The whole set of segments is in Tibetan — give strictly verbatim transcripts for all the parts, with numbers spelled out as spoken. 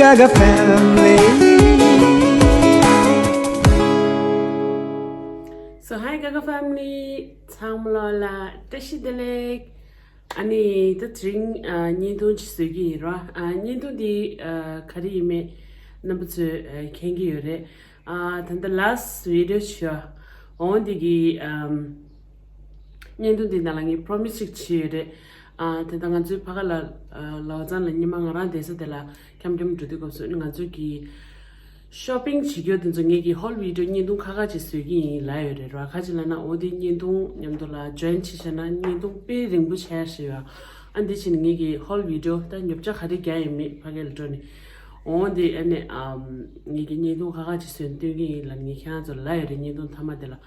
Gaga family. So hi Gaga family. ཚང་མ་ལོ་ལ་བཀྲ་ཤིས་བདེ་ལེགས། ཨ་ནི་ད་དེ་རིང་ཨ་བརྙན་ཐུང་ཅིག་བཟོ་གི་ཡིན་ར། ཨ་བརྙན་ཐུང་འདི་ཨ་ག་རེ་ཡིན་མེད་རྣམ་པ་ཚོས་ཨ་མཁྱེན་གྱི་ཡོད་རེད། ཨ་ད་ལྟ་last video ཞུ་འོང་འདི་གི་ཨམ་བརྙན་ཐུང་འདི་ནང་ལ་ངས་promise ཞིག་བྱས་ཡོད་རེད། ཨ་དེ་ལྟར་ང་ཚོའི་ཕ་ག་ལ་ཨ་ལའོ་ཙན་ལ་ཉི་མ་ང་རང་བསྡད་ས་དེ་ལ་འཁྱམ་འཁྱམ་འགྲོ་དུས་སྐབས་སུ་ང་ཚོ་གི་shopping བྱེད་རྒྱུ་དེ་ཚོ་ངེད་ཀྱི་haul video བརྙན་ཐུང་ཁ་ཁ་ཅིག་བཟོས་ཀྱི་ཡིན་ལབ་ཡོད་རེད་ར། ག་ཅི་ལབ་ན་འོ་དེ་བརྙན་ཐུང་མཉམ་དུ་ལ་join བྱས་བྱས་ན་བརྙན་ཐུང་དཔེ་རིང་པོ་ཆགས་ཡ་ཞིག་ཡོད། ཨ་འདི་ཕྱིན་ངེད་ཀྱི་haul video ད་ཉོ་ཆ་ག་རེ་རྒྱག་ཡིན་མེད་ཕ་གི་ལ་འགྲོ་ནས་འོ་འདི་ཨ་ནི་ཨམ་ངེད་ཀྱི་བརྙན་ཐུང་ཁ་ཁ་ཅིག་བཟོས་སྟོན་གྱི་ཡིན་ལབ་ངས་ཁྱེད་རང་ཚོ་ལབ་ཡོད་རེད་བརྙན་ཐུང་མཐའ་མ་དེ་ལ།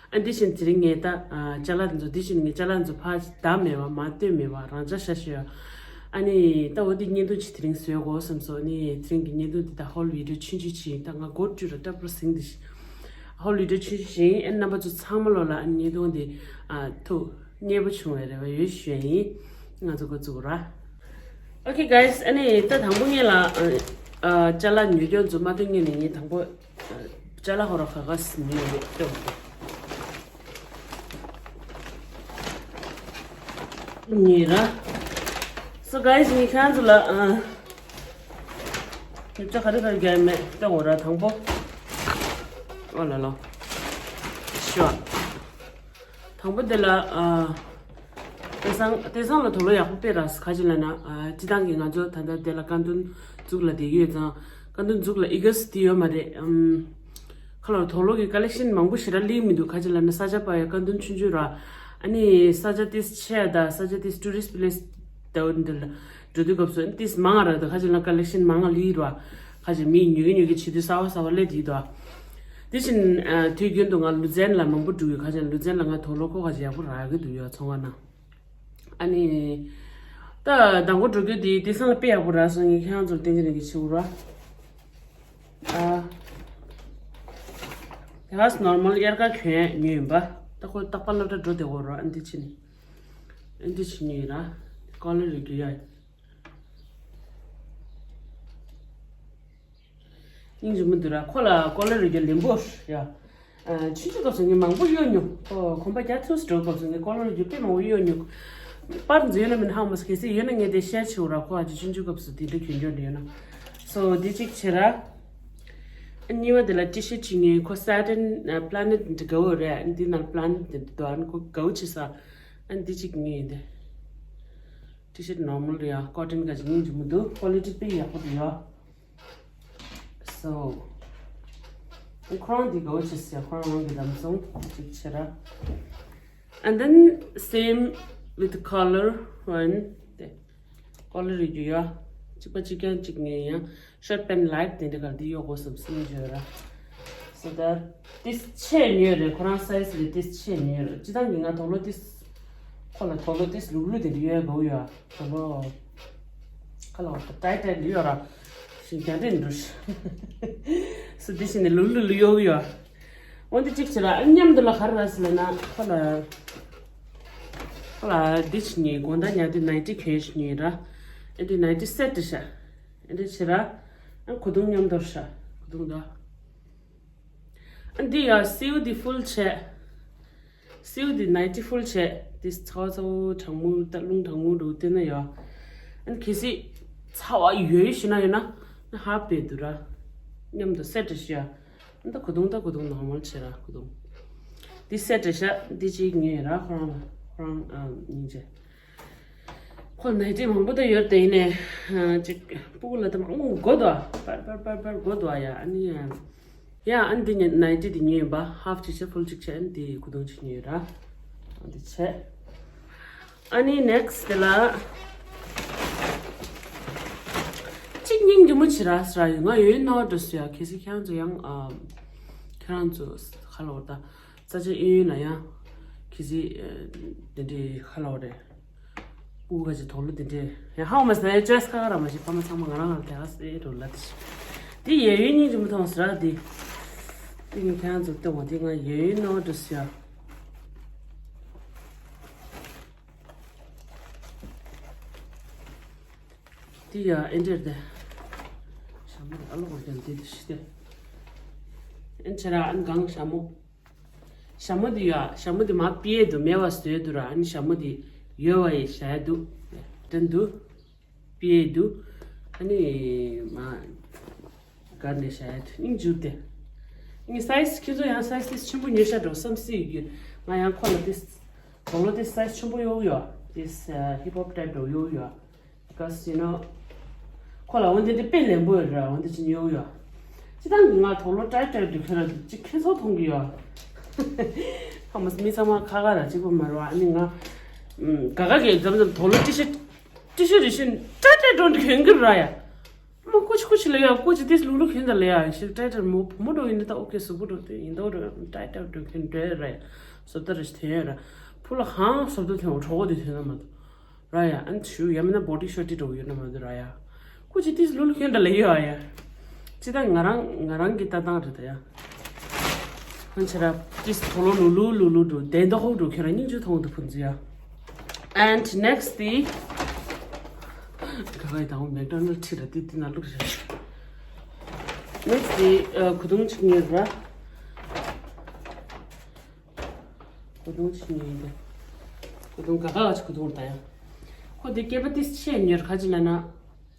ཨ་འདི་བཞིན་དེ་རིང་ངས་ད་ཨ་ཅ་ལག་འདི་ཚོ་འདི་བཞིན་ངས་ཅ་ལག་འདི་ཚོ་ཕར་བདག་མེད་པ་མ་སྟོན་མེད་པ་རང་ཅག་ཤ་ཤོད། ཨ་ནི་ད་འོ་འདི་བརྙན་ཐུང་ཅིག་དེ་རིང་བཟོས་གོ་བསམ་སོང་། ཨ་ནི་དེ་རིང་གི་བརྙན་ཐུང་འདི་ད་haul video ཆུང་ཆུང་ཅིག་ཡིན། ད་ང་སྒོ་བཀྲུས་ར་སྐྲ་སྤུ་ར་ཟིང་འདི་ཞིག haul video ཆུང་ཆུང་ཞིག་ཡིན། ཨ་རྣམ་པ་ཚོ་ཚང་མ་ལོ་ལ་ཨ་ནི་བརྙན་ཐུང་འདི་ཨ་ཐུགས་མཉེས་པོ་བྱུང་བའི་རེ་བ་ཡོད་ཞུ་ཡ་ཡིན། ང་ཚོ་འགོ་བཙུགས་ར། Okay guys ཨ་ནི་ད་དང་པོ་ངེད་ལ་ཨ་ཅ་ལག་ཉོ་རྒྱུ་འཛོམས་མ་ཐོན་ངེད་ནས་ངེད་དང་པོ། ཅ་ལག་ཧོ་ར་ཁ་ཁ་སི་མི་ཡོད་ཏོ། ཉེ་ར། So guys ངས་ཁྱེད་ཚོ་ལ་ཨ་ཉོ་ཆ་ག་རེ་ག་རེ་རྒྱག་མེད་ལྟ་འོ་ར། དང་པོ་ཨོ་ལ་ལོ་ཤོ། དང་པོ་དེ་ལ་ཨ་དེང་སང་དེང་སང་ལ་དུག་ལོག་ཡག་པོ་སྤེལ་ར། ག་ཅི་ལབ་ན་ཨ་སྤྱི་བཏང་གི་ང་ཚོ་ད་ལྟ་དེ་ལ་ཀ་འདོན་འཛུགས་ལ་བསྡད་ཡོད་ཙང་ཀ་འདོན་འཛུགས་ལ་ཨི་ག་སི་དེ་ཡོད་མ་རེད། ཨམ་ཁ་ལོ་དུག་ལོག་གི་ཀ་ལེག་ཤན་མང་པོ་ཞེ་དྲག་སླེབས་མི་འདུག་ག་ཅི་ལབ་ན་ས་ཆ་པ་ཡ་ཀ་འདོན་ཆུང་ཆུང་ར། ཨ་ནི་ས་ཆ་ཏིས་ཆེ་ད་ས་ཆ་ཏིས་tourist place ད་འོ་འདི་ལ་འགྲོ་དུས་སྐབས་སུ་ཨ་ནི་ཏིས་མང་ང་ར། ད་ག་ཅི་ལབ་ན་ཀ་ལེག་ཤན་མང་ང་སླེབས་ར། ག་ཅི་མི་ཉོ་གི་ཉོ་གི་བྱེད་དུས་གསར་པ་གསར་པ་སླེབས་དེ་འདུག་དེ་བཞིན་ཨ་དུས་རྒྱུན་དུ་ང་ལུ་ཙན་ལ་མང་པོ་འགྲོ་གི། ག་ཅི་ལབ་ན་ལུ་ཙན་ལ་ང་དུག་ལོག་ཁོ་ག་ཅི་ཡག་པོ་རག་གི་འདུག་ཡ་ཚོང་ཁང་ནང་། ཨ་ནི། ད་དང་པོ་འགྲོ་རྒྱུ་དེ་དེང་སང་ལ་དཔེ་ཡག་པོ་རག་སོང་། ངས་ཁྱེད་རང་ཚོར་སྟོན་གྱི་རེད་གི་ཆེ་བོ་ར། ཨ། དེ་ག་normal དབྱར་ཁ་གྱོན་ཉོས་ཡིན་པ། ད་ཁོ་རྟག་པར་སློབ་གྲྭ་འགྲོ་བདེ་བོ་ར། ཨ་འདི་ཕྱིན། ཨ་འདི་ཕྱིན་ཉོས་ཡིན་ར། ཀོ་ལར་རེ་རྒྱུ་ཡ། སྙིང་རྗེ་མོ་འདུག་ར། ཁོ་ལ་ཀོ་ལར་རེ་རྒྱུ་ལེན་པོ་ཡ། ཨ་ཆུང་ཆུང་སྐབས་སུ་ངས་མང་པོ་གཡོག་མྱོང་། ཨོ་གོམ་པ་རྒྱག་ཐུབ་སུ་འགྲོ་སྐབས་སུ་ངས་ཀོ་ལར་རེ་རྒྱུ་དཔེ་མང་པོ་གཡོག་མྱོང་། པར་འཛིན་ཡོད་ན་མིན་ཧ་མ་སི་གལ་སྲིད་ཡོད་ན་ངས་དེ་ཤེར་བྱེད་འོ་ར། ཁོ་ཨ་ཅེ་ཆུང་ཆུང་སྐབས་སུ་དེ་འདྲ་གྱོན་གྱོན་འདྲ་ཡོད་ན། སོ་དེ་གཅིག་བྱེད་ར། ཨ་གཉིས་པ་དེ་ལ་ཏི་ཤར་ཊི་གཅིག་ཉོས། ཁོ་Saturn Planet འདི་དགའ་བོ་རེད། འདི་ནང་Planet འདི་འདུག་ཨ་ནི་ཁོ་དགའ་བོ་བྱེད་ས། ཨ་འདི་གཅིག་ཉོས་ཡིན་ཏེ། ཏི་ཤར་ཊི་normal རེད་ཡ། cotton ག་ཅིག་སྙིང་རྗེ་མོ་འདུག quality དཔེ་ཡག་པོ་འདུག་ཡ། So ཁོ་རང་འདི་དགའ་བོ་བྱེད་ས། ཁོ་རང་རང་གི་ལམ་སང་གཅིག་བྱེད་ར། And then same with color one དེ། ཀོ་ལར་རེ་རྒྱུ་ཡ། གཅིག་པ་གཅིག་རྐྱང་གཅིག་ངས་ཡང་ཤོར་ཊི་པེན་ལའིཊ་དེ་འདྲ་ག་འདི་གཡོག་དགོས་བསམ་སེམས་བརྗོད་ར། སོ་ད་ཏིས་ཆེ་ཉོས་རེད། ཁོ་རང་སའི་ཛི་ལས་ཏིས་ཆེ་ཉོས་རེད། སྤྱི་བཏང་གི་ང་དུག་ལོག་ཏིས་ཁོ་ལ་དུག་ལོག་ཏིས་ལུག་ལུག་དེ་འདྲ་གཡོག་དགོས་ཡ། དུག་ལོག་ཁ་ལ་བ་ཏའི་ཏའི་འདྲ་ཡོད་ར། ཞིག་རྒྱ་འདྲེ་འགྲོ་ཤི། སོ་དེ་བཞིན་ནས་ལུག་ལུག་ལུག་གཡོག་ཡ། འོ་འདི་གཅིག་བྱེད་ར། ཨ་མཉམ་དུ་ལ་ག་རེ་ར་ཟེར་ལབ་ན་ཁོ་ལ། ཁོ་ལ་འདི་ཕྱིན་ནས་དགོང་དག་ཉལ་དུས་ནའི་ཊི་གྱོན་ཕྱིན་ནས་ར། ཨ་འདི་ནའི་ཊི་སེ་ཊི་ཤ། ཨ་འདི་བྱེད་ར། ཨ་གོས་ཐུང་མཉམ་དུ་ཤ། གོས་ཐུང་ད། ཨ་འདི་ཡ་སེའུ་འདི་ཕུལ་བྱས། སེའུ་འདི་ནའི་ཊི་ཕུལ་བྱས། འདི་ཚ་བ་ཚ་བོ་གྲང་མོ་ད་རླུང་གྲང་མོ་འགྲོ་བསྟན་ན་ཡ། ཨ་གལ་སྲིད་ཚ་བ་ཡོད་ཡོད་ཞུ་ན་ཡོད་ན་ཧ་པེ་དུ་ར། མཉམ་དུ་སེ་ཊི་ཤ། ད་གོས་ཐུང་ད་གོས་ཐུང་ནོར་མལ་བྱེད་ར་གོས་ཐུང་། འདི་སེ་ཊི་ཤ། འདི་གཅིག་ཉོས་ར་ཁོ་རང་ལ་ཁོ་རང་ཨ་སྙིང་རྗེ། ཁོ་ནའི་ཊི་མང་པོ་ད་ཡོད་དེ་ཡིན་ནས་ཨ་གཅིག་སྤུ་གུ་ལ་ད་མང་པོ་དགོས་དོ། པར་པར་པར་པར་དགོས་དོ་ཡ། ཨ་ནི་ཡ་ཨ་འདི་ནའི་ཊི་འདི་ཉོས་ཡིན་པ་ཧཱཕ་གཅིག་བྱས་ཕུལ་གཅིག་བྱས་ཨ་ནི་འདི་གོས་ཐུང་གཅིག་ཉོས་ར། ཨ་འདི་བྱས། ཨ་ནི་ནེག་སི་ཊི་དེ་ལ། གཅིག་སྙིང་རྗེ་མོ་བྱེད་ར་ཟེར་ཡོད། ང་ཡོད་ནོ་འགྲོ་སུ་ཡ། གལ་སྲིད་ཁྱེད་རང་ཚོ་ཡང་ཨ། ཁྱེད་རང་ཚོ་ཁ་ལོ་ད་ས་ཆ་གཡས་གཡོན་ལ་ཡང་གལ་སྲིད་དེ་འདྲའི་ཁ་ལོ་རེད། སྤུ་གུ་ཁ་ཅིག་དུག་ལོག་དེ་འདྲའི་ཡང་ཧ་མ་སེ་ཅོའི་སི་ཁ་ཁ་ར་མ་ཞིག་ཕ་མ་ཚང་མ་ང་རང་ང་དེ་ག་སེ་འགྲོ་ལ་དེ་ཞིག་དེ་གཡས་གཡོན་སྙིང་རྗེ་མོ་མཐོང་ཟེར་ར། དེ་དེ་ངས་ཁྱེད་རང་ཚོ་ལྟ་འོ་དེ་ང་གཡས་གཡོན་ནོ་འགྲོ་སུ་ཡ། དེ་ཡ་ཨེ་འདྲེར་དེ། ཞྭ་མོ་དེ་ཨ་ལོ་གོ་ཀྱང་དེ་དུ་ཤི་སྟེ། ཨན་ཆ་ར་ཨན་གང་ཞྭ་མོ། ཞྭ་མོ་དེ་ཡ་ཞྭ་མོ་དེ་མ་པི་ཡེ་དུ་མེ་བ་སྟོད་དུ་ར་ཨན་ཞྭ་མོ་དེ་ཡོ་བ་ཡེ་ཞྭ་ཡ་དུ། དྲན་དུ། པི་ཡེ་དུ། ཨ་ནི་མ་གར་ནས་ཞྭ་ཡ་དུ་སྙིང་རྗུ་སྟེ། ངའི་སའི་ཛི་ཁྱེད་ཚོ་ཡང་སའི་ཛི་དེ་ཆེན་པོ་ཉོས་ཤ་འགྲོ་བསམ་སྲིད་ཡོད་ཀྱི། ང་ཡང་ཁོ་ལ་དེ་དོ་ལོ་དེ་སའི་ཛི་ཆེན་པོ་ཡོད་ཡོད། དེ་ཧིབ་ཧོབ་ཊའིབ་འགྲོ་ཡོད་ཡོད། Because you know ཁོ་ལ་འོན་ཏེ་དེ་དཔེ་ལེན་པོ་ཡོད་ར་འོན་ཏེ་ཅི་ཉོ་ཡོད། ཅི་ཐང་གི་ང་དོ་ལོ་ཊའིཊ་ཊའིཊ་འདུག་ཁྱོད་ར་ཅི་ཁྱེད་ཚོ་མཐོང་གི་ཡོད། ཧ་མ་མི་ཚང་མ་ཁ་ཁ་ར་གཅིག་པ་མ་རེད་བ། ཨ་ནི་ང་ག་ག་གི་འཛམ་འཛམ་དོ་ལོ་ཊི་ཤར་ཊི་ཤར་རི་ཤིན་ཊའིཊ་ཊའིཊ་འགྲོ་འདི་གྱོན་གི་ར་ཡ། མ་ཀུ་ཅི་ཀུ་ཅི་ལ་ཡ་ཀུ་ཅི་དེ་ལུག་ལུག་གྱོན་ད་ལ་ཡ་ཤི་ཊའིཊ་ཊའིཊ་མོ་བུ་མོ་འགྲོ་ཡིན་ད་ཨོ་ཁེ་གཟུགས་པོ་འགྲོ་དེ་ཡིན་ད་འགྲོ་ཊའིཊ་ཊའིཊ་འགྲོ་གྱོན་འགྲོ་ཡ་ར་ཡ། སོབ་ད་ར་ཤི་ཐོན་ཡ་ར། ཕུ་ལ་ཧང་སོབ་ད་ཐོན་འོ་གྲོགས་པོ་དེ་ཐོན་ན་མ་ཐོན། ར་ཡ་ཨན་ཞུ་ཡ་མིན་ན་བོ་ཌི་ཤོ་ཊི་འགྲོ་ཡོད་ན་མ་འདུག་ར་ཡ། ཀུ་ཅི་ཏིས་ལུལ་ཁྱོད་འདྲ་ལེ་ཡོད་ཨ་ཡ། ཅི་ད་ང་རང་ང་རང་གི་ལྟ་སྟངས་རེད་ད་ཡ། ཧན་ཆ་ར་ཏིས་ཐོ་ལོ་ལུ་ལུ་ལུ་ལུ་འགྲོ་དེ་འདོ་ཧོ་འགྲོ་ཁྱོད་རང་སྙིང་རྗེ་མཐོང་དུ་ཕུན་ཚུ་ཡ། And next དེ། ག་ག་ཡི་དང་མེག་ཌོ་ནལ་ཁྲི་ར་དེ་དེ་ན་ལུག་རེད། Next དེ་ཁུ་དུང་ཆིག་ཉེར་ར། ཁུ་དུང་ཆི་ཉོས་ཡིན་ཏེ། ཁུ་དུང་ག་ག་བ་ཆི་ཁུ་དུང་ད་ཡ། ཁོ་དེ་སྐེད་པ་ཏིས་ཆེ་ཉོས་ག་ཅི་ལ་ན།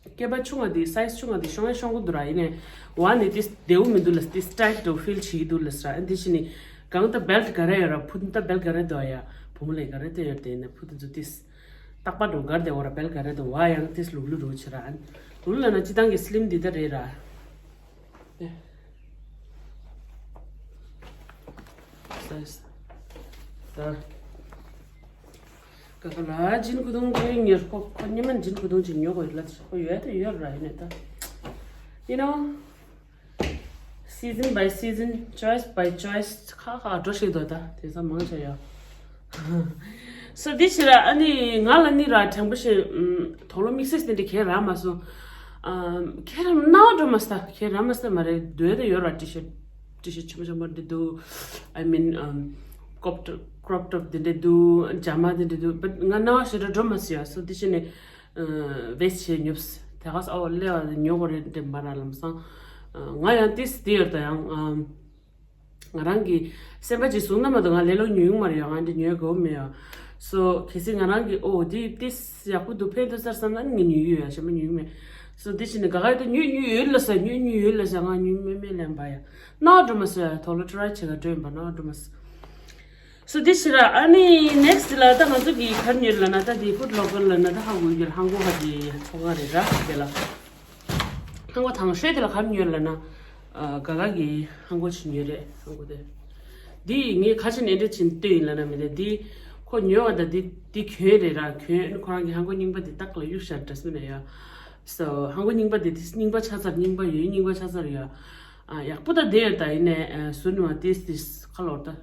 སྐེད་པ་ཆུང་བ་དེ་སའི་ཛི་ཆུང་བ་དེ་ཤོང་ཡ་ཤོང་གི་འདུག་ར་ཡིན་ནས། བ་ནི་ཏིས་བདེའུ་མི་འདུག་ལ་ཏིས་ཊའིཊ་འགྲོ་ཕིལ་བྱེད་ཀྱི་འདུག་ལ་ས་ར་ཨ་འདི་ཕྱི་ནི། གང་ལྟ་བེལ་ཊི་ག་རེ་ཡོད་ར་ཕུ་ཏི་ལྟ་བེལ་ཊི་ག་རེ་འདུག་ཡ། བུ་མོ་ལས་ག་རེ་ལྟ་ཡོད་དེ་ཡིན་ན་ཕུ་ཏི་ཚོ་ཏིས། རྟག་པ་འགྲོ་གར་དེ་འོ་ར་བེལ་ཊི་ག་རེ་འདུག་བ་ཡང་ཏིས་ལུག་ལུག་འགྲོ་ཆེ་ར་ཨ། ལུག་ལ་ན་ཅི་ཏང་གི་སི་ལིམ་འདི་ལྟ་རེད་ར། ད། ག་ག་ལ་ཇིན་ཁུ་དུང་ཅིག་ཉོ་ཁོ་ཁོ་ཉི་མ་ཇིན་ཁུ་དུང་ཅིག་ཉོ་དགོས་ལ་ཁོ་ཡོད་དེ་ཡོད་ར་ཡིན་ནས་ད། You know season by season, choice by choice ཁ་ཁ་འགྲོ་ཤེས་དོ་ད་དེ་ཚོ་མང་ཆེ་ཡོད། སོ་འདི་ཕྱིར་ཨ་ནི་ང་ལ་ནི་ར་དྲང་པོ་ཞེས་དོ་ལོ་དམིགས་བསལ་དེ་འདྲ་ཁྱེད་ར་མ་སོང་། ཁྱེད་ར་ནའོ་འགྲོ་མ་སྟ་ཁྱེད་ར་མ་སྟ་མ་རེད་འདོད་དེ་ཡོད་ར་ཊི་ཤར་ཊི་ཤར་ཆེན་པོ་ཆེན་པོ་འདི་འདུག I mean ཀོབ་ཀྲོབ་ཀྲོབ་ཊོབ་འདི་འདྲ་འདུག་ཇ་མ་འདི་འདྲ་འདུག་བཊ་ང་ནའོ་ཞེ་དྲག་འགྲོ་མ་སོང་ཡ། སོ་འདི་ཕྱིར་ནི་ཝེ་སི་ཊི་ཞེས་ཉོབས་དེ་ག་ས་ཨོ་ལེ་བ་ཉོ་གོ་རེད་འདྲ་མ་ར་ལམ་སང་ང་ཡང་ཏིས་འདི་ཡོད་ད་ཡང་། ང་རང་གི་སེམས་པ་ཅིག་བཟུང་ན་མ་གཏོགས་ང་ལེ་ལོ་ཉོ་ཡོང་མ་རེད་ཡ། ང་འདི་ཉོ་དགོས་མེད་ཡ། སོ་གལ་སྲིད་ང་རང་གི་ཨོ་འདི་ཏིས་ཡག་པོ་འདུག་ཕན་ཐོགས་ས་རེད་བསམ་ན་ངས་ཉོ་ཡོད་ཡ། གཞན་པ་ཉོ་ཡོད་མེད། སོ་འདི་ཕྱིར་ནི་ག་ག་ཡོད་དོ་ཉོ་ཉོ་ཡོད་ལ་ས་ཉོ་ཉོ་ཡོད་ལ་ས་ང་ཉོ་མེད་མེད་ལན་པ་ཡ། ནའོ་འགྲོ་མ་སོང་ཡ། དོ་ལོ་ཊི་རའི་བྱེད་ག་འགྲོ་ཡིན་པ་ནའོ་འགྲོ་མ་སོང་། སོ་འདི་ཕྱིར་ཨ་ནི་ནེག་སི་ལ་ད་ང་ཚོ་གི་གར་ཉོ་ལ་ན་ད་འདི་ཕུད་ལོ་ཀལ་ལ་ན་ད་ཧ་གོ་ཡོད་ཧང་གོ་ཧ་གི་ཚོ་ག་རེད་ར་དེ་ལ། ཧང་གོ་དང་ཤོས་དེ་ལ་ག་རེ་ཉོས་ལབ་ན། ཨ་ག་ག་གི་ཧང་གོ་ཅིག་ཉོས་རེད་ཧང་གོ་དེ། འདི་ངས་ག་ཅི་ནས་འདྲ་ཅིག་ལྟོས་ཡིན་ལབ་ན་མི་དེ་འདི་ཁོ་ཉོས་བ་དང་འདི་འདི་གྱོན་རེད་ར་གྱོན་ཁོ་རང་གི་ཧང་གོ་རྙིང་པ་འདི་ཏག་ལ་གཡུག་ཤར་འདྲ་སུ་ནས་ཡ། སོ་ཧང་གོ་རྙིང་པ་འདི་དེ་རྙིང་པ་ཆ་ཚར་རྙིང་པ་ཡོད་རྙིང་པ་ཆ་ཚར་ཡ། ཨ་ཡག་པོ་ད་བསྡད་ཡོད་ད་ཡིན་ནས་ཨ་ཟུར་ནས་བ་དེ་དེ་ཁ་ལོར་ད།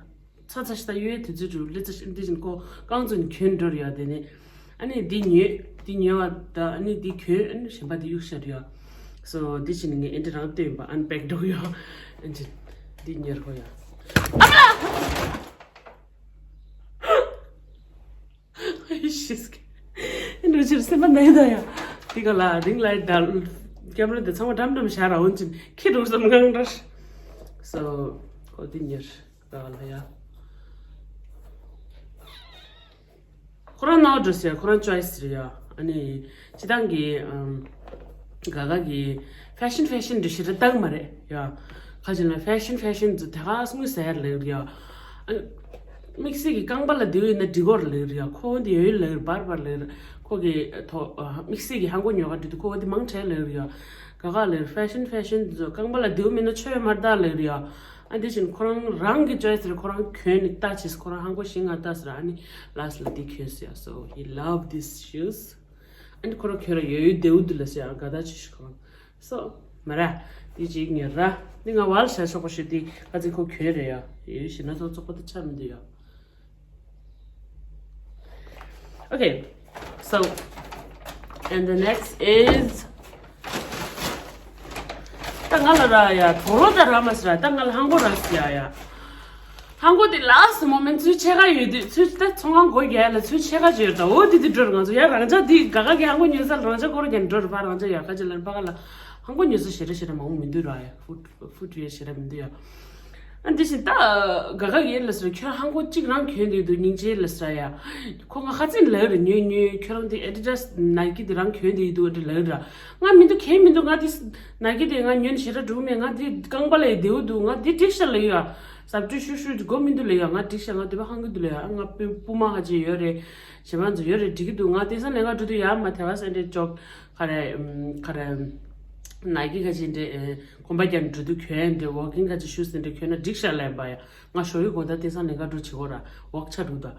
ཚ་ཚ་ཞིག་ད་ཡོད་དེ་ཚོའི་གྲུབ་ལི་ཚ་ཞིག་འདི་བཞིན་ཁོ་རྐང་ཚོ་ནི་གྱོན་འགྲོ་རེད་ཡ། དེ་ནི་ཨ་ནི་འདི་ཉོས་འདི་ཉོས་བ་ད་ཨ་ནི་འདི་གྱོན་ཨ་ནི་གཞན་པ་འདི་གཡུག་ཤར་ཡ། སོ་འདི་བཞིན་ངས་ཨེ་འདྲ་རང་བསྟོད་ཡིན་པ་ཨན་པེག་འགྲོ་ཡ། ཨ་ནི་འདི་ཉེར་ཁོ་ཡ། ཨ་ཤིས་ཨེ་འགྲོ་ཕྱིར་སེམས་པ་ནའི་ད་ཡ། འདི་ག་ལ་རིང་ལའི་ད་ཀེམ་ར་འདི་ཚང་མ་འགྲམ་འགྲམ་ཤར་ར་འོན་ཅིན་ཁྱི་འགྲོ་བསམ་ངང་འདྲ། སོ་ཁོ་འདི་ཉེར་ག་ལ་ཡ། ཁོ་རང་ནའོ་འགྲོ་ཟེར་ཁོ་རང་ཅོའི་སི་རེད་ཡ། ཨ་ནི་སྤྱི་བཏང་གི་ཨམ་ག་ག་གི་ཕེ་ཤན་ཕེ་ཤན་འདྲ་ཞིག་རེད་བཏང་མ་རེད་ཡ། ཁ་ཅིག་ལ་ཕེ་ཤན་ཕེ་ཤན་དུ་དེ་ག་སྔོན་ཟེར་ལེ་ཡ། ཨ་ནི་དམིགས་བསལ་གྱི་རྐང་པ་ལ་དེ་ཡོད་ན་འགྲིག་གོ་རེད་ལེ་ཡ། ཁོ་འདི་ཡོད་ལེ་བར་བར་ལེ། ཁོ་གི་ཐོ་དམིགས་བསལ་གྱི་ཧང་གོ་ཉོ་ག་འདྲི་དུ་ཁོ་འདི་མང་ཆེ་ལེ་ཡ། ག་ག་ལེ་ཕེ་ཤན་ཕེ་ཤན་དུ་རྐང་པ་ལ་དེ་ཡོད་མིན་ན་ཆོས་མར་ད་ལེ་ཡ། ཨ་འདི་བཞིན་ཁོ་རང་རང་གི་ཅོའི་སི་རེད། ཁོ་རང་གྱོན་ནི་ལྟ་ཅིས་ཁོ་རང་ཧང་གོ་ཤིང་ང་ལྟ་ཟེར། ཨ་ནི་ལ་སི་ལ་འདི་གྱོན་ཟེར། So he love these shoes. ཨ་ནི་ཁོ་རང་གྱོན་ར་ཡོད་ཡོད་དེའུ་འདི་ལ་ཟེར་ག་ད་ཅི་ཤི་ཁོ་རང་། So མ་ར་འདི་ཅིག་ཉེ་ར་འདི་ང་བལ་ཤ་ཤོག་པ་ཤོད་དེ་ག་ཚིག་ཁོ་གྱོན་རེད་ཡ། ཡོད་ཤི་ན་ཚོ་ཚོགས་པ་དེ་ཆ་མི་འདུག་ཡ། Okay, so and the next is ད་ང་ལ་ར་ཡ་དོ་རོ་ད་ར་མ་སི་ར་ད་ང་ལ་ཧང་གོ་ར་སི་ཡ་ཡ། ཧང་གོ་དེ་last moment་ཚུལ་ཆེ་ཁ་ཡོད་དུས་ཚུལ་ད་ཚོང་ཁང་སྒོ་རྒྱག་ལ་ཚུལ་ཆེ་ཁ་བྱོས་ད་འོ་དེ་དེ་འགྲོ་ར་ང་ཚོ་ཡ་རང་ཅག་དེ་ག་ག་གི་ཧང་གོ་ཉོས་ས་རང་ཅག་སྐོར་རྒྱག་འགྲོ་ར་བ་རང་ཅག་ཡ་ཁ་ཅིག་ལ་པ་ག་ལ་ཧང་གོ་ཉོས་ས་ཞེ་དྲག་ཞེ་དྲག་མང་པོ་མི་འདུག་ར་ཡ་ཧྥུ་ཧྥུ་ཊི་ཝེར་ཞེ་དྲག་མི་འདུག་ཡ། ཨ་འདི་བཞིན་ད་ག་ག་གི་ལ་ཟེར་ཁྱོད་ཧང་གོ་གཅིག་རང་གྱོན་དེ་འདུག་སྙིང་རྗེ་ལ་ཟེར་ཡ། ཁོ་ང་ཁ་ཚིག་ལ་རེ་ཉོས་ཉོས་ཁྱོད་རང་དེ་Adidas Nike་དེ་རང་གྱོན་དེ་འདུག་ཨ་འདྲ་ལ་ར། ང་མི་འདུག་གལ་མི་འདུག་ང་དེ་Nike་དེ་ང་ཉོས་ཞེ་དྲག་འགྲོ་མེད་ང་དེ་རྐང་པ་ལ་ཡི་བདེ་བོ་འདུག་ང་དེ་འགྲིག་ཤག་ལ་ཡོད་ཨ། ཟབ་སྤྲོས་ཤུ་ཤུ་དགོས་མི་འདུག་ལ་ཡ་ང་འགྲིག་ཤག་ང་དེ་བ་ཧང་གི་འདུག་ལ་ཡ་ང་སྤུ་སྤུ་མ་ཧ་ཅི་ཡོད་རེད། ཞེ་མ་ཚོ་ཡོད་རེད་འགྲིག་གི་འདུག་ང་དེང་སང་ལས་ཀ་འགྲོ་དུས་ཡ་མ་དེ་བ་སེ་འདྲ་ཅོག་ཁ་རེ་ཁ་རེ། Nike་ཁ་ཅིག་འདྲ་གོམ་པ་རྒྱབ་འགྲོ་དུས་གྱོན་འདྲ་walking་ཁ་ཅིག་shoes་འདྲ་གྱོན་ན་འགྲིག་ཤག་ལ་ཡ་བ་ཡ་ང་ཞོ་ཡི་གོ་ད་དེང་སང་ལས་ཀ་འགྲོ་བྱེད་གོ་ར་walk་ཆ་འགྲོ་ད།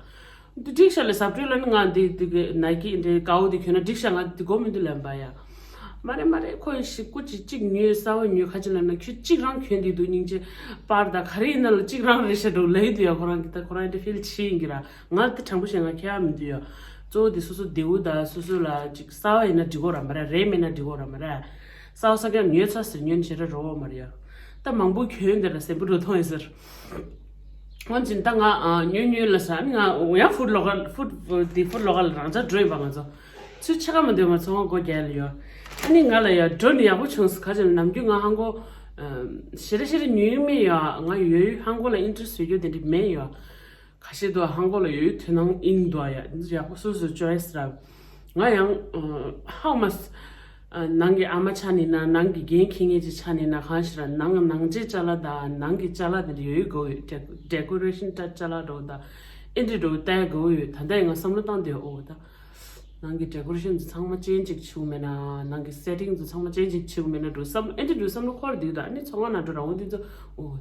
འདི་འགྲིག་ཤག་ལ་ཟབ་སྤྲོས་ལ་ནི་ང་འདི་འདི་གི་Nike་འདི་ཀའོ་འདི་གྱོན་ན་འགྲིག་ཤག་ང་འདི་དགོས་མི་འདུག་ལབ་པ་ཡ། མ་རེད་མ་རེད་ཁོ་ཡི་ཞིག་སྐུ་ཅིག་གཅིག་ཉོས་གསར་བ་ཉོས་ཁ་ཅིག་ལབ་ན་ཁྱོད་གཅིག་རང་གྱོན་འདི་འདུག་སྙིང་རྗེ་པར་ད་ག་རེ་ཡིན་ན་ལ་གཅིག་རང་རེད་ཤག་འགྲོ་ལབ་ཡི་འདུག་ཡ། ཁོ་རང་གི་ད་ཁོ་རང་འདི་ཕིལ་ཆེ་ཡིན་གི་ར་ང་འདི་དྲང་པོ་བཤད་ང་ཁྱད་ཡ་མི་འདུག་ཡ། གཙོ་བོ་འདི་སོ་སོ་བདེ་བོ་ད་སོ་སོ་ལ་ཅིག་གསར་བ་ཡིན་ན་འགྲིག་གོ་ར་མ་རེད་རེད་མེད་ན་འགྲིག་གོ་ར་མ་རེད། གསར་བ་གསར་རྐྱང་ཉོས་ཚར་ཟེར་ཉོས་ནས་ཞེ་དྲག་རོ་བ་མ་རེད་ཡ། ད་མང་པོ་གྱོན་འདི་ལ་སེམས་པོ་འགྲོ་ཐོང་ཡིན་ཟེར། འོན་ཀྱང་ད་ང་ཉོས་ཉོས་ལ་ཟ་ནི་ང་ཡང་ཧྥུ་ཊི་ལོ་ཀལ་ཧྥུ་ཊི་འདི་ཧྥུ་ཊི་ལོ་ཀལ་རང་ཅག་འགྲོ་ཡིན་པ་ང་ཚོ། ཚུལ་ཆེ་ཁ་མ་འདོད་མ་ཚོང་བ་སྒོ་རྒྱག་ལ་ཡོད། ཨ་ནི་ང་ལ་ཡ་འགྲོ་ནི་ཡག་པོ་བྱུང་ཟེར་ཁ་ཅིག་ལ་ནམ་རྒྱུན་ང་ཧང་གོ་ཞེ་དྲག་ཞེ་དྲག་ཉོས་མེད་ཡ། ང་ཡོད་ཧང་གོ་ལ་interest་ཡོད་རྒྱུ་དེ་འདྲ་མེད་ཡ། ཁ་ཤས་འདུག་ཧང་གོ་ལ་ཡོད་དོ་སྣང་ཨིན་འདུག་ཡ། འདི་ཡག་པོ་སོ་སོའི་choice་ར། ང་ཡང་ཧའོ་མ་ནང་གི་ཨ་མ་ཆགས་ནི་ན་ནང་གི་རྒན་ཁྱི་ངེད་ཀྱི་ཆགས་ནི་ན་གང་ཞིག་ར་ནང་ནང་ཆེ་ཅ་ལག་དང་ནང་གི་ཅ་ལག་དེ་འདྲ་ཡོད་དགོས་ཡོད། decoration་ཅ་ལག་འགྲོ་དང་ཨེ་འདྲ་འགྲོ་ལྟ་དགོས་ཡོད། ད་ལྟ་ཡང་ང་བསམ་བློ་བཏང་དེ་ཨོ་ད་ནང་གི་decoration་ཚོ་ཚང་མ་change་ཅིག་བྱུང་མེད་ན་ནང་གི་setting་ཚོ་ཚང་མ་change་ཅིག་བྱུང་མེད་ན་འགྲོ་བསམ་ཨེ་འདྲ་འགྲོ་བསམ་བློ་འཁོར་འདུག་ད་ཨ་ནི་ཚོང་ཁང་ནང་འགྲོ་རང་འོ་འདི་ཚོ་ཨོ།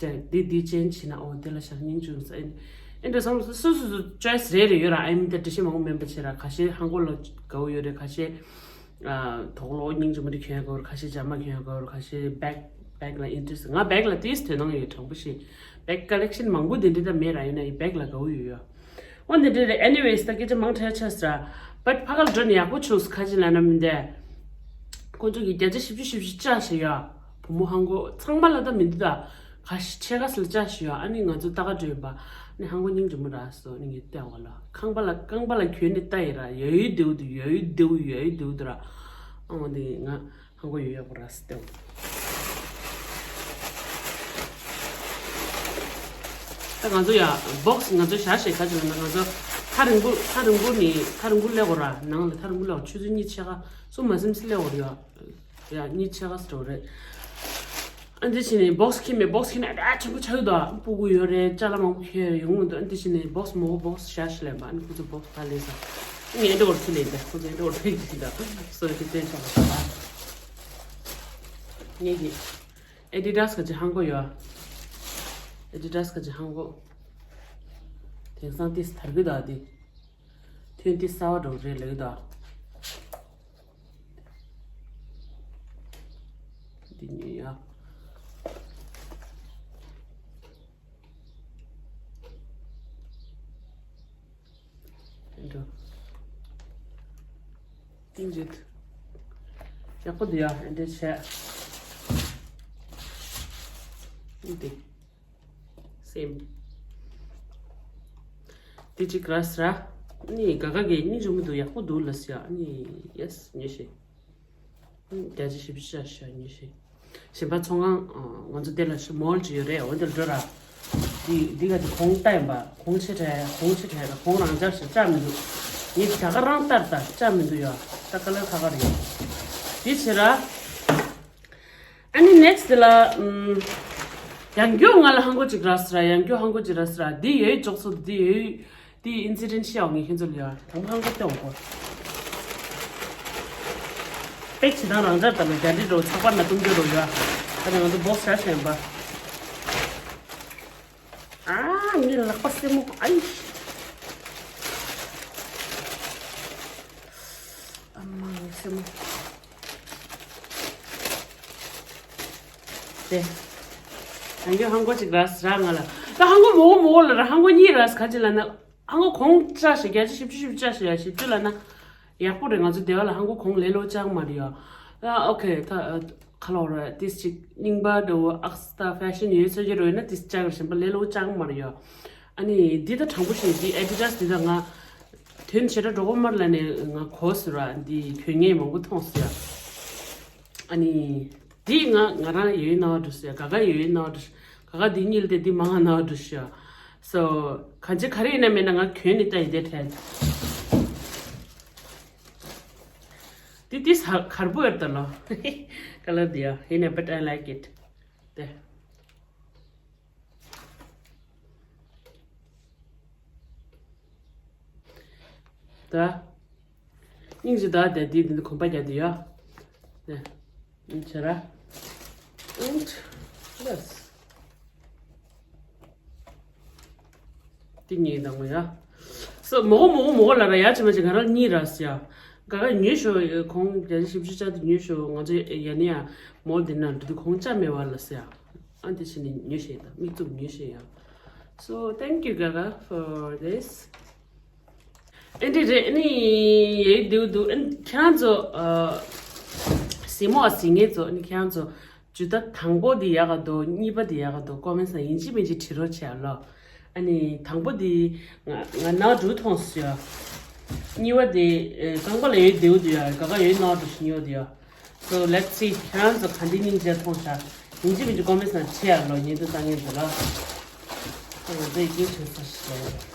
དེ་འདི་འདི་change་བྱས་ན་ཨོ་དེ་ལ་ཞག་སྙིང་རྗེ་ཡོང་ས་ཨེ་ཨེ་འདྲ་བསམ་སོ་སོ་སོ་choice་རེ་རེ་ཡོད་ར། ཨ་ཡིན་ད་འགྲེལ་བཤད་མང་པོ་མེད་པ་བྱས་ར། ཁ་ཤས་ཧང་གོ་ལ་དགའ་བོ་ཡོད་རེད། ཁ་ཤས་དོག་ལོ་སྙིང་རྗེ་མ་འདི་གྱོན་དགའ་བོ་རེད། ཁ་ཤས་ཇ་མ་གྱོན་དགའ་བོ་རེད། ཁ་ཤས་bag bag་ལ་interest། ང་bag་ལ་ཏིས་དོ་སྣང་ཡོད། དྲང་པོ་བཤད་bag collection་མང་པོ་འདི་འདྲ་ད་མེད་ར། ཡིན་ན་ཡི་bag་ལ་དགའ་བོ་ཡོད་ཡོད། འོ་འདི་འདྲ་རེད། Anyways་ད་སྐད་ཆ་མང་དྲགས་ཆགས་ས་ར། but་ཕ་གར་འགྲོ་ནས་ཡག་པོ་བྱུང་ས་ཁ་ཅིག་ལ་ན་མི་འདས། ཁོང་ཚོ་གི་བརྒྱ་ཆ་བཞི་བཅུ་བཞི་བཅུ་བཅག་ཞིག་ཡོད། བུ་མོ་ཧང་གོ་ཚང་མ་ལ་ད་མི་འདུག་ད། ཁ་ཤས་ཕྱེད་ཀ་ཙམ་ལ་བཅག་ཞུ་ཡ། ཨ་ནི་ང་ཚོ་ལྟ་ག་འགྲོ་ཡིན་པ། ཨ་ནི་ཧང་གོ་སྙིང་རྗེ་མོ་ར་སོ་ཨ་ནི་ངས་བལྟས་བ་ལ་ཁང་པ་ལ་རྐང་པ་ལ་གྱོན་ནས་ལྟ་ཡི་ར། ཡོད་ཡོད་དེའུ་དུ་ཡོད་ཡོད་དེའུ་ཡོད་ཡོད་དེའུ་དུ་ར། ཨ་འོ་འདི་ང་ཧང་གོ་ཡོད་ཡོད་པོ་ར་སི་བལྟས་བ། ད་ང་ཚོ་ཡ་box་ང་ཚོ་བཞག་ཤེས་ག་ཅི་ལ་ན་ང་ཚོ་ཐག་རིང་པོ་ཐག་རིང་པོ་ནི་ཐག་རིང་པོ་སླེབས་དགོས་ར། ནང་ལ་ཐག་རིང་པོ་སླེབས་དགོས། ཆུ་ཚོད་གཉིས་ཕྱེད་ཀ་སུ་མ་སེམས་སི་སླེབས་དགོས་ར་ཡ། ཡ་གཉིས་ཕྱེད་ཀ་སི་འགྲོ་རེད། ཨ་འདི་བྱས་ནས་box་ཁྱེར་མེད་box་ཁྱེར་ནས་ཨ་ཆེན་པོ་ཆགས་ཡོད་དོ། སྤུ་གུ་ཡོད་རེད། ཅ་ལག་མང་པོ་ཁྱེར་ཡོང་གི་འདུག་ཨ་འདི་བྱས་ནས་box་མོ་box་བཞག་ཤི་ལེན་པ། ཨ་ནི་ཁོ་ཚོ་box་ད་ལས་ས་ངས་འདི་འོར་ཚུལ་ལས་འདི་ཁོ་ཚོ་འདི་འོར་ཕེག་ཅིག་འདུག་སོ་ཡི་དེ་བསྟན་ཆོག་ལ་ད་ངས་ཀྱི་Adidas་ག་ཅི་ཧང་གོ་ཡོད། Adidas་ག་ཅི་ཧང་གོ། དེང་སང་ཏིས་དར་གི་འདུག་ཨ་འདི། ཐོན་ཏེ་གསར་བ་འགྲོ་རེད་ལེགས་དང་། འདི་ཉོས་ཡ། འགྲོ། ཏིང་ཇིད། ཡག་པོ་འདུག་ཡ་འདི་བྱས། འདི། སེམས། དེ་གཅིག་ར་སི་ར། ནི་ག་ག་གི་སྙིང་རྗེ་མོ་འདུག་ཡག་པོ་འདུག་ལ་སི་ཡ་ནི་ཡེ་སི་ཉོས་ཤིག་བརྒྱ་ཆ་བཞི་བཅུ་ཞེ་ཉོས་ཤིག་གཞན་པ་ཚོང་ཁང་ང་ཚོ་དེ་ལ་ཤི་མོལ་ཅིག་ཡོད་རེད། འོ་དེར་འགྲོ་ར། འདི་འདི་ག་དེ་གོང་ལྟ་ཡིན་པ་གོང་ཆེ་དྲགས་གོང་ཆེ་དྲགས་གོང་རང་འཇགས་ཤིག་ལྕགས་མི་འདུག་ངས་ད་ག་རང་ལྟར་ད་ལྕགས་མི་འདུག་ཡ། ད་ཀ་ལར་ཁ་ཁ་རེད། འདི་བྱེད་ར། ཨ་ནི་next་དེ་ལ་ཨམ། ཡང་སྐྱོ་ང་ལ་ཧང་གོ་ཅིག་ར་སི་ར། ཡང་སྐྱོ་ཧང་གོ་ཅིག་ར་སི་ར། འདི་ཡོད་ཅོག་ཚོ་འདི་ཡོད། འདི་incident་ཤེས་ཡོང་ངེས་ཁྱོད་ཚོ་ལ་ཡ་དང་པོ་ཧང་གོ་སྟེ་འོང་གོ། པེག་ཆི་དང་རང་འཇགས་དང་རྒྱ་འདི་འགྲོ་ཚགས་པར་ན་གཏུམ་རྒྱུ་རོ་ཡ། ད་ནི་ང་ཚོ་box་ཤར་ཤན་པ། ཨ་ངའི་ལག་པ་སེ་མོ་ཨའི། ཨ་མ་ངའི་སེ་མོ། དེ། ཡང་སྐྱོ་ཧང་གོ་ཅིག་ར་སི་ར་ང་ལ། ད་ཧང་གོ་མོ་གོ་མོ་གོ་ལ་ར་ཧང་གོ་གཉིས་ར་སི་ག་ཅི་ལ་ན། ཧང་གོ་གོང་བཅག་ཤིག་བརྒྱ་ཆ་བཞི་བཅུ་བཞི་བཅུ་བཅག་ཤིག་ཡ་བཞི་བཅུ་ལ་ན། ཡག་པོ་རེད། ང་ཚོ་སྡེ་བ་ལ་ཧང་གོ་གོང་ལེ་ལོ་ཅང་མ་རེད་ཡ། ཨ་ཨོ་ཁེ་ད། ཁ་ལོ་ར་ཏིས་ཅིག་རྙིང་པ་འདྲ་བོ་ཨག་སི་ཏ་ཕེ་ཤན་ཡོད་ཚོད་ཀྱི་རོ་ཡིན་ན་ཏིས་ཅག་གི་བཞིན་པ་ལས་ལོ་ཅག་མ་རེད་ཡོ། ཨ་ནི་འདི་ད་དྲང་པོ་ཞིག་འདི་ཨེ་ཌི་ཌ་སི་འདི་ད་ང་དོན་ཆེ་དྲག་འགྲོ་གོ་མར་ལ་ནས་ང་གོ་ཟེར་བ་འདི་གྱོན་ངེས་མང་པོ་མཐོང་ཟེར། ཨ་ནི་འདི་ང་ང་རང་ཡོད་ན་བ་འགྲོ་ཟེར། ག་ག་ཡོད་ན་བ་འགྲོ། ག་ག་འདི་གཉིས་ལ་དེ་འདི་མང་ང་ན་བ་འགྲོ་ཟེར། སོ་གང་ཅི་ག་རེ་ཡིན་ན་མེད་ན་ང་གྱོན་ནི་ད་ཡི་དེ་ཁྲལ། འདི་འདི་ས་གར་པོ་ཡོད་ད་ལོ། ཀ་ལར་འདི་ཡ་ཡིན་ནས་but I like it. དེ། ད། སྙིང་རྗེ་ད་དེ་འདི་འདི་གོམ་པ་རྒྱག་འདི་ཡ། དེ། ཨིན་ཆ་ར། ཨིན་ཆ། ལས། དེ་གཉིས་དང་མོ་ཡ། སོ་མོ་གོ་མོ་གོ་མོ་གོ་ལ་ར་ཡ་ཅི་མ་ཅི་ང་རང་གཉིས་ར་སི་ཡ། ག་ག་ཉོས་ཤོ་གོང་རྒྱ་ཆེ་ཞིབ་ཞིབ་ཅག་དེ་ཉོས་ཤོ་ང་ཚོ་ཡ་ནི་ཡ་མོ་དེ་ན་འདུག་གོང་ཅག་མེད་བ་ལ་སི་ཡ། ཨ་འདི་ཕྱི་ནས་ཉོས་ཤེས་དང་མིག་བཙུམ་ཉོས་ཤེས་ཡ། So thank you Gaga for this. ཨེ་འདྲི་རེད་ཨ་ནི་ཡེ་དེའུ་དུ་ཨ་ནི་ཁྱེད་རང་ཚོ་ཨ་སི་མོ་ཨ་སི་ངེ་ཚོ་ཨ་ནི་ཁྱེད་རང་ཚོ་ཇུ་ད་དང་པོ་དེ་ཡག་ག་དོ་གཉིས་པ་དེ་ཡག་ག་དོ་ཀོ་མེན་སི་ན་ཡིན་གཅིག་མིན་གཅིག་བྲིས་རོགས་བྱས་ལོ། ཨ་ནི་དང་པོ་དེ་ང་ང་ནག་འབྲུ་མཐོང་སོང་ཡ། གཉིས་པ་དེ་ཨེ་རྐང་པ་ལ་ཡོད་དེའུ་དུ་ཡ་ག་ག་ཡོད་ནག་འབྲུ་ཞིག་ཉོ་དུ་ཡ། So let's see. ཁྱེད་རང་ཚོ་ག་འདྲའི་སྙིང་རྗེ་མཐོང་ཤག་ཡིན་གཅིག་མིན་གཅིག་ཀོ་མེན་སི་ན་བྲིས་ཡ་ལོ་ཉིན་དུ་བཏང་ངེས་འདུག་ལ། ང་ཚོ་ཡི་གེ་བྱོས་ས་ཞིག་ལ།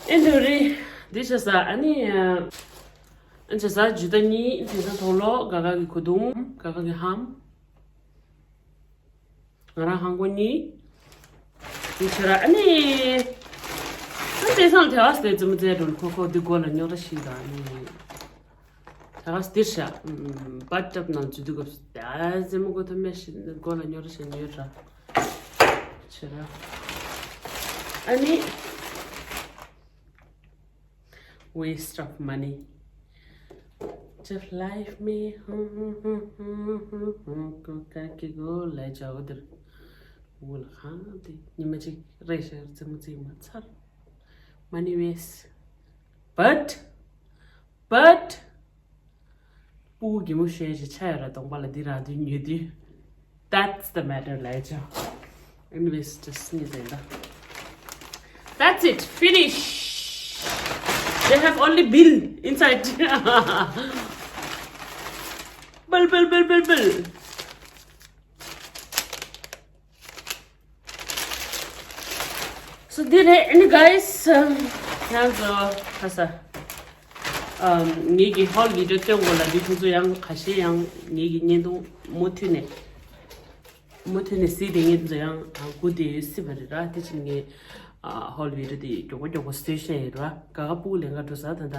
ཨེ་འདུག་རེད། འདི་བྱས་ས་ཨ་ནི། ཨ་བྱས་ས་ཇུ་ད་གཉིས་དེ་ས་ཐོག་ལོ་ག་ག་གི་གོས་ཐུང་ག་ག་གི་ཧམ། ང་རང་ཧང་གོ་གཉིས། འདི་བྱས་ར་ཨ་ནི། ཨ་དེ་སང་དེ་བ་སྟེ་ཙི་མི་ཙེ་འགྲོ་ཁོ་ཁོ་འདི་གོ་ལ་ཉོ་ར་ཤི་ད་ཨ་ནི། ད་ག་སྟིར་ཤ། བ་ཏབ་ནང་འཛུལ་དུས་སྐབས་སུ་ད་ཟེ་མོ་གོ་ཐོ་མེ་ཤི་གོ་ལ་ཉོ་ར་ཤ་ཉོས་ར། ཆེ་ར། ཨ་ནི། Waste of money. Just life me. གོ་ཀ་ཀི་གོ་ལ་ཇའོ་དིར། འུ་ལ་ཁང་དེ་ཉི་མ་གཅིག་རེ་ཤ་ཟེ་མོ་ཙི་མ་ཚར། Money waste. But But སྤུ་གུ་གད་མོ་ཤོར་ཞིག་ཆ་ཡོད་ར་གདོང་པ་ལ་འདི་རག་དུས་ཉོས་དུས། That's the matter ལས་ཅོ། Anyways, just ནི་ཟེར་ད། That's it. Finish. They have only bill inside. Bill, bill, bill, bill, bill. So འདི་རེད་ཨ་ནི་guys, ཁྱེད་རང་ཚོ་ཁ་ས་ངེད་ཀྱི་ཧོལ་བི་ཌི་ཡོ་སྟོན་དགོས་ལ་འདི་ཁོང་ཚོ་ཡང་ཁ་ཤས་ཡང་ངེད་ཀྱི་བརྙན་ཐུང་མུ་མཐུད་ནས་མུ་མཐུད་ནས་གཟིགས་བསྡད་མཁན་ཚོ་ཡང་སྒུག་བསྡད་ཡོད་སྲིད་པ་རེད་ར། དེ་ཕྱིན་ངས་ཧོལ་བི་ཌི་ཡོ་དེ་མགྱོགས་པོ་མགྱོགས་པོ་བཟོས་བཞག་ཡོད་ར། ག་ག་སྤུ་གུ་ལེན་ག་འགྲོ་ས་ད་ད།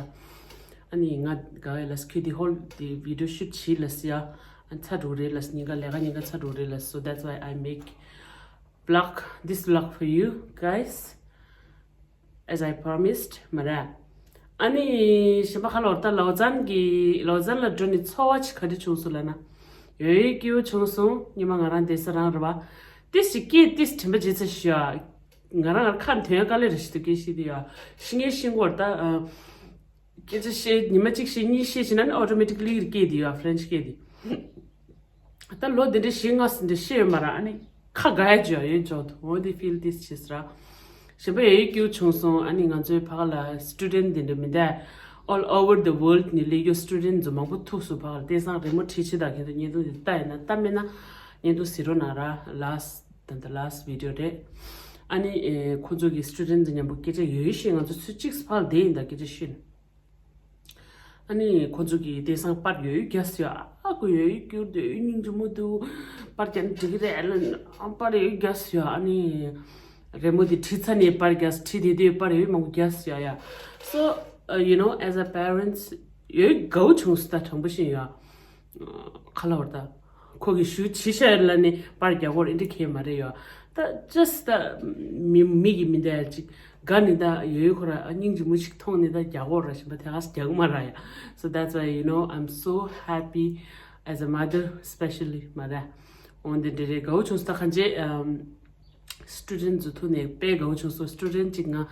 ཨ་ནི་ང་ག་ག་ལ་ཁྱོད་དེ་ཧོལ་དེ་བི་ཌི་ཡོ་ཤུཊ་བྱེད་ལ་སི་ཡ། ཨ་ཚ་འགྲོ་རེད་ལ་སི་ཉིན་ག་ལས་ཀ་ཉིན་ག་ཚ་འགྲོ་རེད་ལ་སི། So that's why I make vlog, this vlog for you guys, as I promised. མ་ར། ཨ་ནི་གཞན་པ་ཁ་ལོར་ད་ལའོ་ཙན་གྱི་ལའོ་ཙན་ལ་འགྲོ་ནི་ཚོར་བ་ཅིག་ག་འདྲ་བྱུང་སོང་ལ་ན། ཡོད་ཡོད་སྐྱིད་པོ་བྱུང་སོང་། ཉི་མ་ང་རང་བསྡད་ས་རང་རེད་བ། ཏིས་ཞིག་སྐྱིད་ཏིས་དྲན་པ་བརྗེད་ཚ་ཞུ་ཡ། ང་རང་ང་ཁ་འདོན་དཀའ་ལས་རེ་ཞིག་འདུག་སྐད་ཤེས་དེ་ཡ། ཤི་ངའི་ཤི་མགོར་ད། སྐད་ཆ་བཤད་ཉི་མ་གཅིག་བཤད་གཉིས་བཤད་བྱས་ན་ནི་automatically སྐད་དེ་ཡོད་French སྐད་དེ། ད་ལོ་འདི་འདྲ་བཞི་ལྔ་ཙམ་འདྲ་བཤད་ཡོད་མ་རེད། ཨ་ནི་ཁ་དགའ་ཡ་བྱོས་ཡོད་ཅོག་ཏུ་འོ་དེ་feel this བྱས་ཟེར། གཞན་པ་ཡ་ཡོད་སྐྱིད་པོ་བྱུང་སོང་། ཨ་ནི་ང་ཚོའི་ཕ་ག་ལ་student འདི་འདྲ་མི་འདའ། All over the world ནས་སླེབས་ཡོད་student ཚོ་མང་པོ་ཐུག་སོང་། ཕ་ག་ལ་དེང་སང་རི་མོ་བྲིས་བྱེད་དག་གིན་དུ་བརྙན་ཐུང་འདི་ལྟ་ཡིན་ན་ལྟ་མེད་ན་བརྙན་ཐུང་གཟིགས་རོགས་གནང་ར། Last ད་ལྟ་last video རེད། ཨ་ནི་ཁོ་ཚོ་གི་student ཚོ་མཉམ་པོ་སྐད་ཆ་ཡ་ཡོད་བཤད། ང་ཚོ་ཚོ་གཅིག་ཕ་ག་ལ་བསྡད་ཡིན་ད་སྐད་ཆ་བཤད། ཨ་ནི་ཁོ་ཚོ་གིས་དེང་སང་པར་ཡོད་རྒྱ་སི་ཡ། ཨ་ཁུ་ཡོད་སྐྱུར་དུ་སྙིང་རྗེ་མོ་འདུག་པར་རྒྱག་ན་འགྲིག་གི་རེད་ལ། ཨ་པར་ཡོད་རྒྱ་སི་ཡ། ཨ་ནི་རི་མོ་དེ་བྲིས་ཚར་ནས་པར་རྒྱག་བྲིས་དེ་དུས་པར་ཡོད་མང་པོ་རྒྱ་སི་ཡ་ཡ། So uh, you know, as a parents ཡོད་དགའ་བོ་བྱུང་སོང་ད་དྲང་པོ་བཤད་ཡ། ཁ་ལོར་ད། ཁོ་གི་ཞུ་ཕྱི་ཤ་ལ་ནི་པར་རྒྱག་གོ་རེད་འདི་གས་མ་རེད་ཡོ། ད་just ད་མི་མི་གི་མི་འདའ་ཅིག་དགའ་ནི་ད་ཡོད་ཡོད་ཁོ་ར་སྙིང་རྗེ་མོ་ཞིག་མཐོང་ནི་ད་རྒྱག་གོ་ར་ཞིམ་པ་དེ་ག་རྒྱག་གོ་མ་ར་ཡ། So that's why you know I'm so happy as a mother especially མ་ར། འོན་ཏེ་འདི་རེད་དགའ་བོ་བྱུང་སོང་ད་གང་ཅི། Student ཚོ་ཐུག་ནས་དཔེ་དགའ་བོ་བྱུང་སོང་། Student ཅིག་ང་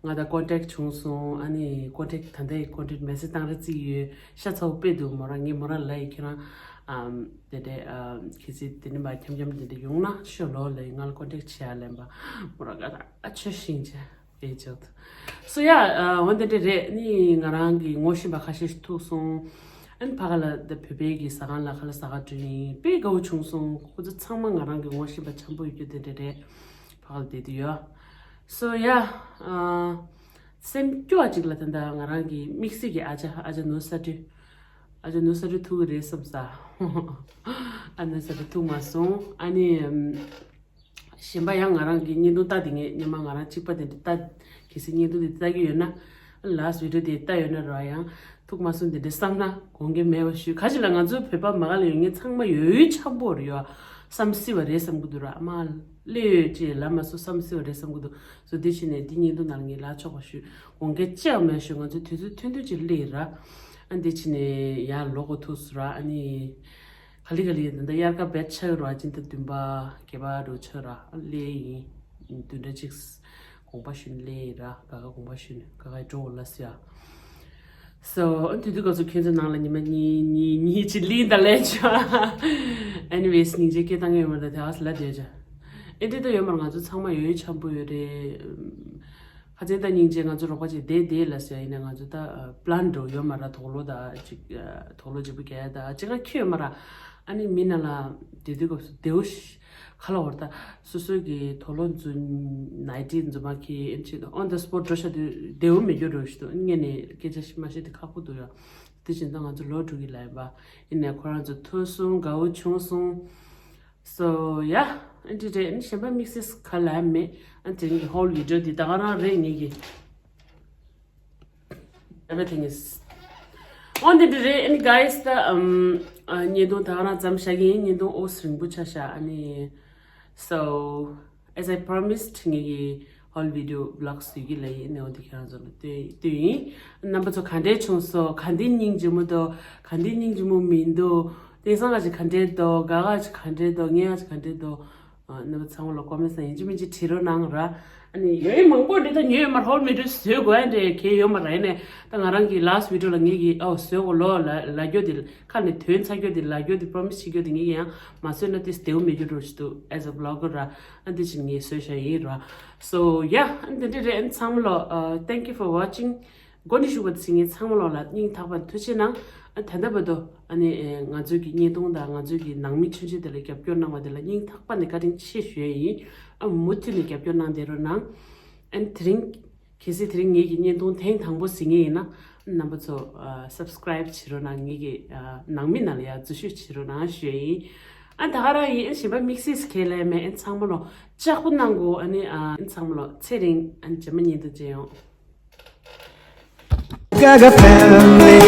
ང་དང་contact བྱུང་སོང་། ཨ་ནི་contact ད་ལྟའི་contact message བཏང་རེ་བརྩིས་ཡོད། ཤ་ཚ་བོ་དཔེ་འདུག་མོ་རང་ངས་མོ་རང་ལ་ཡི་ཁྱེད་རང་ ཨམ། དེ་འདྲས་ཨམ། གལ་སྲིད་དེ་འདྲས་མ་འཁྱམ་འཁྱམ་དེ་འདྲས་ཡོང་ན་ཤོད་ལོ་ལ་ང་ལ་ཀོན་ཊེག་བྱེད་ཡ་ལན་པ་མོ་ར་ག་ད་ཨ་ཆོས་ཤིང་ཆེ་ཨེ་ཅོད། སོ་ཡ་འོན་ཏེ་འདྲས་རེད། ནི་ང་རང་གི་ངོ་ཤེས་པ་ཁ་ཤས་ཤིག་ཐུག་སོང་། ཨན་ཕ་ག་ལ་ད་བོད་པའི་གི་ཟ་ཁང་ལ་ཁ་ལ་ཟ་ཁ་བྲོས་ཡིན་དཔེ་དགའ་བོ་བྱུང་སོང་། ཁོ་ཚོ་ཚང་མ་ང་རང་གི་ངོ་ཤེས་པ་འཆམ་པོ་ཡོད་རྒྱུ་དེ་འདྲས་རེད། ཕ་ག་ལ་བསྡད་དུ་ཡོད། སོ་ཡ་ཨ། སེམས་སྐྱོ་བ་ཅིག་ལ་ད་ལྟ་ང་རང་གི་དམིགས་བསལ་གྱི་ཨ་ཅག་ཨ་ཅག་ནོར་ས་སྤྲུལ། ཨ་ཅག་ནོར་ས་སྤྲུལ་ཐུག་གི་རེད་བསམ་ས། ཨ་ནོར་ས་སྤྲུལ་ཐུག་མ་སོང་། ཨ་ནི་ཨམ། གཞན་པ་ཡང་ང་རང་གི་བརྙན་ཐུང་ལྟ་དེ་ངས་སྙན་མ་ང་རང་གཅིག་པ་དེ་འདྲ་ལྟ། གལ་སྲིད་བརྙན་ཐུང་དེ་ལྟ་གི་ཡོད་ན། ལཱ་སི་ཊི་བི་ཌི་ཡོ་དེ་ལྟ་ཡོད་ན་ར་ཡང་ཐུག་མ་སོང་དེ་འདྲ་བསམ་ན་དགོངས་འགལ་མེད་པ་ཞུ། ཁ་ཅིག་ལ་ང་ཚོ་བོད་པ་མ་ག་ལ་ཡོད་ངས་ཚང་མ་ཡོད་ཡོད་འཆམ་པོ་རེད་ཡོད། བསམ་སྲིད་པ་རེད་བསམ་གི་འདུག་ར་ཨ་མ། སླེབས་ཡོད་ཅེས་ལབ་མ་སོང་བསམ་སྲིད་པ་རེད་བསམ་གི་འདུག་སོ་དེ་ཕྱིན་ནས་འདི་བརྙན་ཐུང་ནང་ངས་ལ་ཆོག་པ་ཞུ། དགོངས་འགལ་ཅི་ཡང་མེད་ཞུ། ང་ཚོ་དུས་ཚོད་ཐུང་ཐུང་ཅིག་སླེབས་ར། ཨ་འདི་ཕྱིན་ནས་ཡར་ལོག་གོ་ཐུག་སོང་ར། ཨ་ནི། ག་ལི་ག་ལི་ད་ལྟ་དབྱར་ཁ་བེད་ཆགས་ར་སྤྱི་ཟླ་བདུན་པ་བརྒྱད་པ་རུ་ཆགས་ར་སླེབས་ཡིན། བདུན་ཕྲག་གཅིག་དགོངས་པ་ཞུས་ནས་སླེབས་ཡིན་ར། ག་ག་དགོངས་པ་ཞུས་ནས་ག་ག་འགྲོ་འོ་ལ་སི་ཡ། སོ་ཨ་དུས་དུས་སྐབས་སུ་ཁྱོད་ཚོའི་ནང་ལ་ཉི་མ་གཉིས་གཉིས་གཉིས་ཅིག་ལིང་ད་ལས་ཆ། Anyways སྙིང་རྗེ་སྐད་བཏང་གི་ཡོད་མ་རེད་ད་དེ་ཨ་སི་ལ་བསྡད་ཆ། ཨེ་འདི་ལྟ་ཡོད་མ་རེད། ང་ཚོ་ཚང་མ་ཡོད་ཡོད་འཆམ་པོ་ཡོད་རེད། ཁ་ཚན་ད་སྙིང་རྗེ། ང་ཚོ་རོགས་པ་ཅིག་བསྡད་བསྡད་ལ་ཟེར་ཡིན་ན་ང་ཚོ་ད་པི་ལན་འགྲོ་ཡོད་མ་ར། དོག་ལོ་ད་ཅིག་དོག་ལོ་ཅིག་པུ་གས་ད་ཅིག་ང་ཁྱོད་ཡོད་མ་ར། ཨ་ནི་མི་ན་ལ་དེ་དུས་སྐབས་སུ་བདེ་བོ་ཤ་ཁ་ལ་བར་ད་སོ་སོའི་གི་དོག་ལོ་འཛུ་ནའི་ཊི་འཛུ་མ་ཁི་ཨེམ་ཆི་on the spot འགྲོ་ཤ་དུས་བདེ་བོ་མེད་རྒྱུ་འགྲོ་ཤི་དུས་ངས་ནས་སྐད་ཆ་ཤི་མ་ཤི་དེ་ཁག་པོ་འདུག་ཡ། དེ་བཞིན་ད་ང་ཚོ་ལོ་དྲུག་གི་ལ་ཡིན་པ་ཡིན་ནས་ཁོ་རང་ཚོ་ཐུག་སོང་དགའ་བོ་བྱུང་སོང་། So yeah, འདི་རེད། གཞན་པ་དམིགས་བསལ་ག་ལ་མེད། ཨ་དེ་རིང་གི་ཧོལ་བི་ཌི་ཡོ་འདི་ད་ག་རང་རེད་ངེད་ཀྱི། Everything is on འདི་འདི་རེད། ཨ་ནི་guys ད་ཨམ་ཨ་བརྙན་ཐུང་ད་ག་རང་ཙམ་བཞག་གི་ཡིན། བརྙན་ཐུང་ཨོ་སི་རིང་པོ་ཆགས་ཤག་ཨ་ནི། So as I promised ངེད་ཀྱི་ཧོལ་བི་ཌི་ཡོ་བི་ལོག་སི་ཡོད་ཀྱི་ལ་ཡིན་ནའང་འདི་ཁྱེད་རང་ཚོ་ལ་སྟོན་སྟོན་ཡིན། རྣམ་པ་ཚོ་ག་འདྲས་བྱུང་སོང་། ག་འདྲས་སྙིང་རྗེ་མོ་འདུག་ག་འདྲས་སྙིང་རྗེ་མོ་མི་འདུག་དེང་སང་ང་ཅིག་ག་འདྲས་འདུག་ག་ག་ཅིག་ག་འདྲས་འདུག་ངས་ང་ཅིག་ག་འདྲས་འདུག་ཨ་རྣམ་པ་ཚང་མ་ལ་ཀོ་མེན་སི་ནང་ཡིན་གཅིག་མིན་གཅིག་བྲིས་རོགས་གནང་ར། ཨ་ནི་ཡོད་ཡོད་མང་པོ་འདི་ད་ཉོས་ཡོད་མ་རེད། ཧོལ་མི་ཌི་ཡོ་བཟོས་དགོས་ཡ་འདྲས་གལ་ཡོད་མ་རེད། ནས་ད་ང་རང་གི་ལཱ་སི་ཊི་བི་ཌི་ཡོ་ལ་ངེད་ཀྱིས་ཨོ་བཟོས་གོ་ལོ་ལ་ལ་རྒྱོ་འདི་ཁ་ནས་དོན་ཚ་རྒྱོ་འདི་ལ་རྒྱོ་འདི་པོ་རོ་མི་སི་བྱེད་རྒྱོ་འདི་ངེད་ཀྱིས་ཡང་མ་བཟོས་ན་དེ་བདེ་བོ་མེད་རྒྱུ་འགྲོ་ཞིག་འདུག as a vlogger ར། ཨ་འདི་ཕྱིན་ངས་བཟོས་བཞག་ཡིན་ར། So yeah ཨ་འདི་འདྲས་རེད། ཨ་ཚང་མ་ལོ་ཨ་thank you for watching མགོ་ནས་གཞུག་པ་དེ་ཚོ་ངས་ཚང་མ་ལོ་ལ་སྙིང་ཐག་པ་ཐུགས་རྗེ་ཆེ་གནང་། ཨ་ད་ལྟ་བར་དུ་ཨ་ནི་ཨེ་ང་ཚོའི་གི་བརྙན་ཐུང་དང་ང་ཚོའི་གི་ནང་མི་ཆུང་ཆུང་དེ་ལ་རྒྱབ་སྐྱོར་གནང་བ་དེ་ལ་སྙིང་ཐག་པ་ནས་བཀའ་དྲིན་ཆེ་ཞུ་ཡ་ཡིན། ཨ་མུ་མཐུད་ནས་རྒྱབ་སྐྱོར་གནང་བསྡད་རོགས་གནང་། ཨ་ནི་དེ་རིང་གལ་སྲིད་དེ་རིང་ངེད་ཀྱི་བརྙན་ཐུང་ཐེངས་དང་པོ་གཟིགས་ངེས་ཡིན་ན་རྣམ་པ་ཚོ་ཨ་སབ་སི་ཀ་རའིབ་བྱེད་རོགས་གནང་། ངེད་ཀྱི་ཨ་ནང་མི་ནང་ལ་ཡ་འཛུལ་ཞུགས་བྱེད་རོགས་གནང་ཞུ་ཡ་ཡིན། ཨ་ད་ག་རང་ཡིན། ཨ་གཞན་པ་དམིགས་བསལ་གལ་ལ་མེད། ཨ་ཚང་མ་ལོ་ལྕགས་པོ་གནང་དགོས། ཨ་ནི་ཨ་ཚང་མ་ལོ་ཚེ་རིང་། ཨ་ནི་རྗེས་མ་བརྙན་ཐུང་མཇལ་ཡོང་། Gaga family.